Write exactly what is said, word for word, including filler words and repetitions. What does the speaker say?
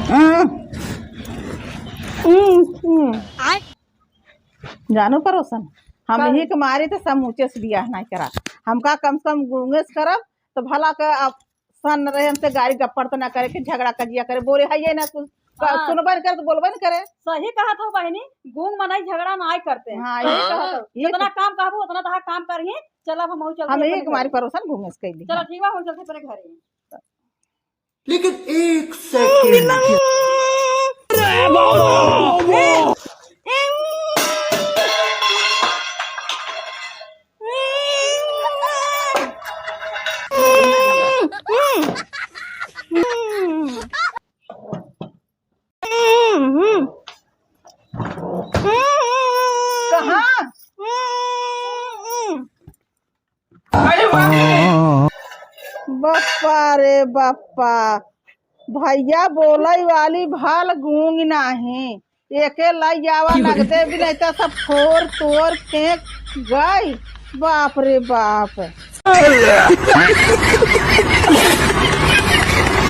हम्म। हम्म, हम्म। जानू परोसन, हम हाँ। यही के मारे तो समूचे से बियाह नहीं करा। हमका कम से कम गूंगे से करब, तो भला के अब सन रहे हमसे गारी गप्पड़ तो ना करे, कि झगड़ा कजिया करे, बोले है ये ना कुछ, हाँ। सुनबे न करे तो बोलबे न करे। सही कहत हो बहिनी, गूंग मनई झगड़ा ना आय करते। हाँ, सही ये कहत हो। ये जितना तो काम कहबो, उतना तहा काम करही। चल, अब हमहू चलते हम अपने यही के मारे घरे। परोसन गूंगे से कैली। चलो, ठीक बा, हम चलते अपने घरे। लेकिन एक सेकंड। कहाँ? बप्पा रे बप्पा, भैया बोलई वाली भाल गूंग नाही, एके लई जावा नगदे भी नहीं तो सब फोर तोर फेंक गई। बाप रे बाप।